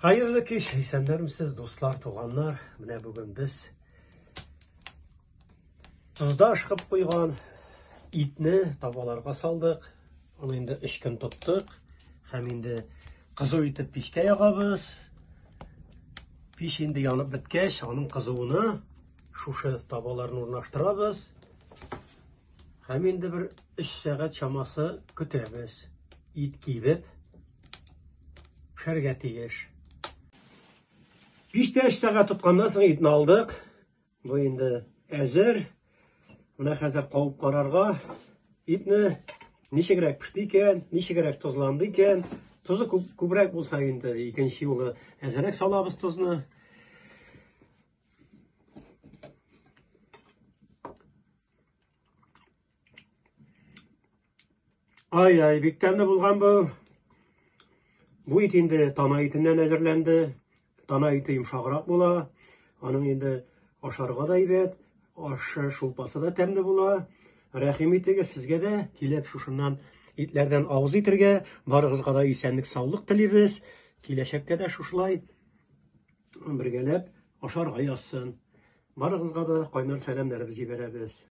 Хәерле кич, исәннәрмесез, дуслар, туганнар. Менә бүген без тозда ышкып куйган итне табаларга салдык. Аны инде 3 көн тоттык. Һәм инде кызу итеп пичкә ягабыз. Пич инде янып беткәч, аның кызуына шушы табаларны урнаштырабыз. Һәм инде бер 3 сәгать чамасы көтәбез. Ит кибеп пешәргә тиеш. Пичтә 3 сәгать тотканнан соң итне алдык. Бу инде әзер. Менә хәзер кабып карарга итне ничегрәк пеште икән, ничегрәк тозланды икән. Тозы күбрәк булса инде икенче юлы әзрәк салабыз тозны. Ай-ай, бик тәмле булган бу. Бу ит инде тана итеннән әзерләнде. Тана ите йомшаграк була. Аның инде ашарга да әйбәт, ашы шулпасы да тәмле була. Рәхим итегез, сезгә дә килеп шушыннан итләрдән авыз итергә. Барыгызга да исәнлек, саулык телибез. Киләчәктә дә шушылай бергәләп ашарга язсын. Барыгызга да кайнар сәламнәребез җибәрәбез.